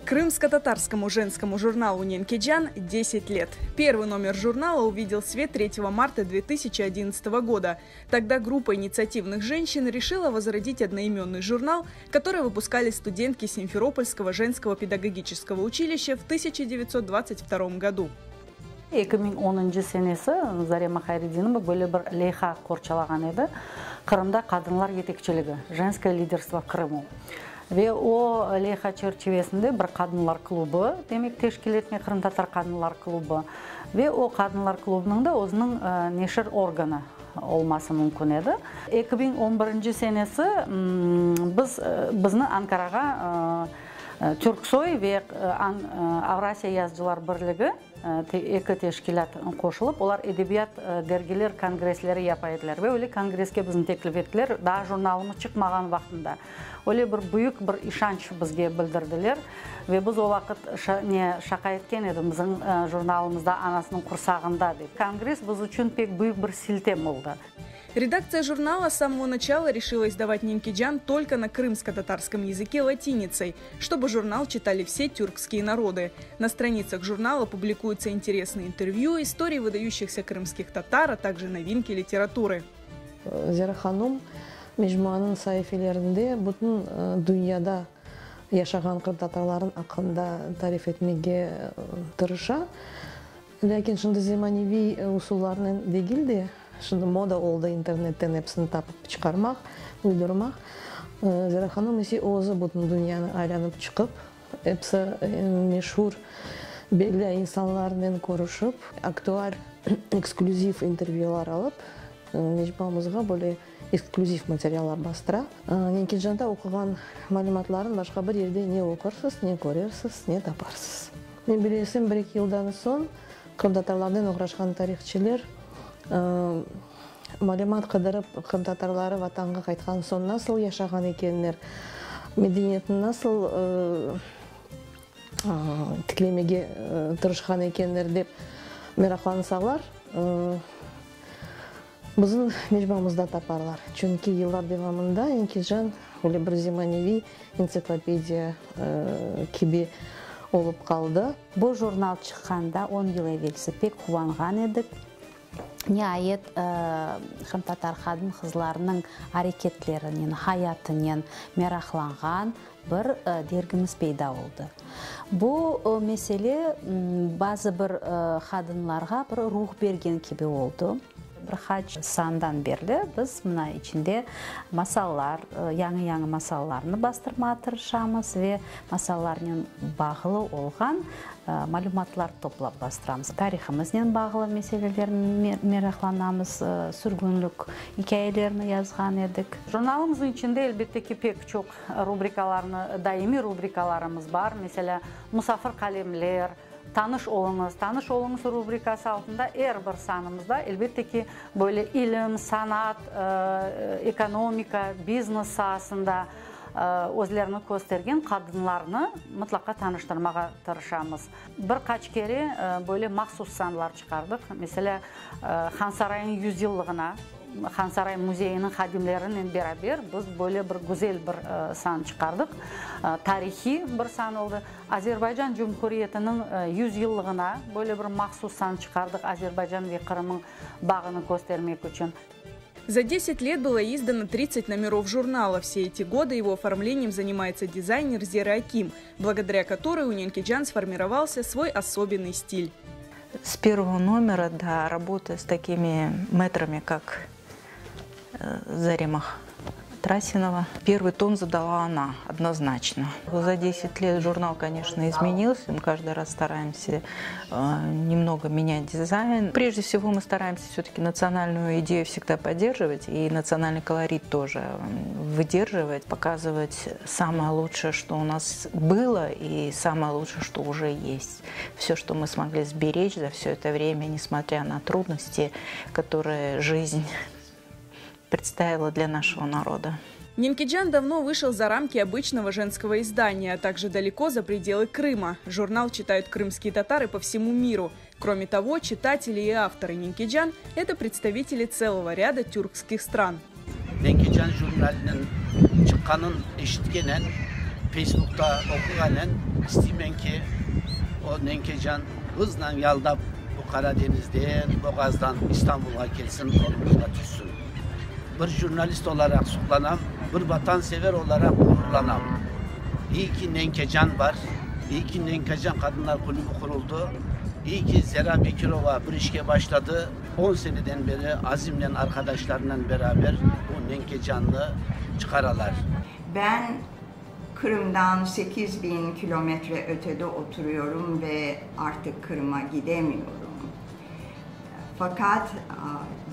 Крымско-татарскому женскому журналу «Ненкеджан» 10 лет. Первый номер журнала увидел свет 3 марта 2011 года. Тогда группа инициативных женщин решила возродить одноименный журнал, который выпускали студентки Симферопольского женского педагогического училища в 1922 году. 2010 senesi Zarema Hayredinova böyle bir leyha qorçalağan edi: Qırımda qadınlar yetekçiligi, женское лидерство в Крыму. Ve o leyha çerçivesinde bir qadınlar klubı, demek, teşkil etmek, qırımtatar qadınlar klubı. Ve o qadınlar klubınıñ da özüniñ neşir organı olması mümkün edi. 2011 senesi biz bizni Ankarağa Türksoy ve Avrasiya yazıcılar birligi, eki teşkilât qoşulıp, olar edebiyat dergiler kongressleri yapa ediler. Ve öyle kongresske bizni teklif ettiler, daa jurnalımız çıqmağan vaqtında. Öyle bir büyük bir işanç bizge bildirdiler. Ve biz o vaqıt ne şaqa etken edik, bizim jurnalımız daa anasınıñ qursağında dep. Kongress biz içün pek büyük bir siltem oldı. Редакция журнала с самого начала решила издавать «Ненкеджан» только на крымско-татарском языке латиницей, чтобы журнал читали все тюркские народы. На страницах журнала публикуются интересные интервью, истории выдающихся крымских татар, а также новинки литературы. Zera hanım mecmuanıñ saifelerinde bütün dünyada yaşağan qırımtatarlarnıñ aqqında tarif etmege tırışa. Lâkin şimdi zemaneviy usullarnen degil de, şimdi moda oldı internetten episini tapıp çıqarmaq, uydurmaq. Zera hanım ise özü bütün dünyanı aylanıp çıqıp, episi meşur belli insanlarnen körüşip, aktual, eksklüziv intervyular alıp, mecmuamızğa böyle eksklüziv materiallar bastıra. Nenkecanda oquğan malümatlarnı başqa bir yerde ne oqursız, ne körersiz, ne taparsız. Men bilesem, bir-eki yıldan soñ qırımtatarlarnen oğraşqan tarihçiler malümat qıdırıp, qırımtatarları vatanğa qaytqan soñ nasıl yaşağan ekenler, medeniyetni nasıl tiklemege tırışqan ekenler dep meraqlansalar, bizim mecmuamızda taparlar. Çünki yıllar devamında Nenkecan öyle bir zemaneviy entsiklopediya kibi olıp qaldı. Bu jurnal çıqqanda 10 yıl evelsi pek quvanğan edik. Niayet, qırımtatar qadın-qızlarınıñ areketlerinen, hayatınen meraqlanğan bir dergimiz peyda oldı. Bu mesele bazı bir qadınlarğa bir ruh bergen kibi oldı. Bir qaç sandan berli biz mına içinde masallar, yañı-yañı masallarnı bastırmağa tırışamız ve masallarnen bağlı olğan malümatlar toplap bastıramız. Tarihımıznen bağlı meselelernen meraqlanamız, sürgünlik ikâyelerini yazğan edik. Jurnalımıznıñ içinde, elbette ki, pek çoq rubrikalarnı, daimiy rubrikalarımız bar. Meselâ, Musafir qalemler, Tanış oluñız, Tanış oluñız rubrikası altında er bir sanımızda, elbette ki, böyle ilim, sanat, ekonomika, biznes saasında özlerini köstergen qadınlarnı mıtlaqa tanıştırmağa tırışamız. Bir qaç kere böyle mahsus sanlar çıqardıq. Meselâ, Hansaraynıñ yüzyıllığına Hansaray müzeyiniñ hadimlerinen beraber biz böyle bir güzel bir san çıqardıq. Tarihiy bir san oldı. Azerbaycan Cumhuriyetiniñ yüzyıllığına böyle bir mahsus san çıqardıq, Azerbaycan ve Qırımıñ bağını köstermek içün. За 10 лет было издано 30 номеров журнала. Все эти годы его оформлением занимается дизайнер Зера Аким, благодаря которой у Ненкеджан сформировался свой особенный стиль. С первого номера, да, работая с такими мэтрами, как Зарема Трасинова. Первый тон задала она, однозначно. За 10 лет журнал, конечно, изменился. Мы каждый раз стараемся немного менять дизайн. Прежде всего мы стараемся все-таки национальную идею всегда поддерживать и национальный колорит тоже выдерживать, показывать самое лучшее, что у нас было, и самое лучшее, что уже есть. Все, что мы смогли сберечь за все это время, несмотря на трудности, которые жизнь представила для нашего народа. Ненкеджан давно вышел за рамки обычного женского издания, а также далеко за пределы Крыма. Журнал читают крымские татары по всему миру. Кроме того, читатели и авторы Ненкеджан – это представители целого ряда тюркских стран. Nenkecan jurnalınıñ çıqqanın eşitkenen, Facebookta oquğanen. İstiymen ki, o Nenkecan hızla yaldap bu Qara deñizden, boğazdan İstanbulğa kelsin, qolumızğa tüşsün. Bir jurnalist olaraq suqlanam, bir vatansever olaraq ğururlanam. İyi ki Nenkecan bar, iyi ki Nenkecan qadınlar kulübü quruldı, iyi ki Zera Bekirova bir işke başladı, on seneden beri azimnen arqadaşlarınen beraber bu Nenkecannı çıqaralar. Ben Kırım'dan 8000 kilometre ötede oturuyorum ve artık Kırım'a gidemiyorum. Fakat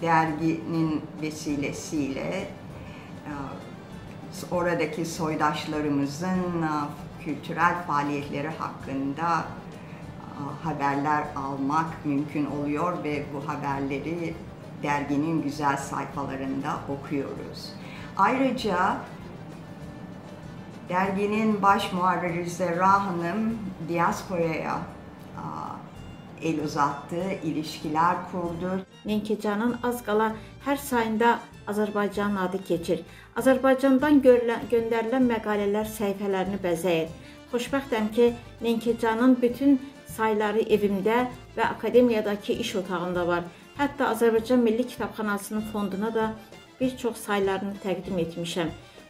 derginin vesilesiyle oradaki soydaşlarımızın kültürel faaliyetleri hakkında haberler almak mümkün oluyor ve bu haberleri derginin güzel sayfalarında okuyoruz. Ayrıca derginin baş muharriri Zerra Hanım diasporaya el uzattı, ilişkiler kurdu. Nenkecanın az qala hər sayında Azərbaycanın adı keçir. Azərbaycandan görülən, göndərilən məqalələr səhifələrini bəzəyir. Xoşbəxtəm ki, Nenkecanın bütün sayları evimdə və akademiyadakı iş otağımda var. Hətta Azərbaycan Milli Kitabxanasının fonduna da bir çox saylarını təqdim etmişəm.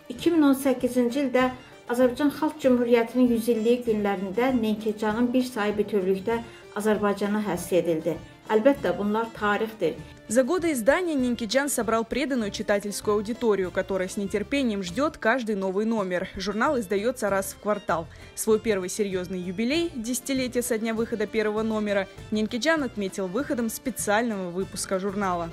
2018-ci ildə Azərbaycan Xalq Cümhuriyyətinin 100 illiyi günlərində Nenkecanın bir sayı bütövlükdə Azərbaycana həsr edildi. Əlbəttə, bunlar tarixdir. За годы издания Ненкеджан собрал преданную читательскую аудиторию, которая с нетерпением ждет каждый новый номер. Журнал издается раз в квартал. Свой первый серьезный юбилей, десятилетие со дня выхода первого номера, Ненкеджан отметил выходом специального выпуска журнала.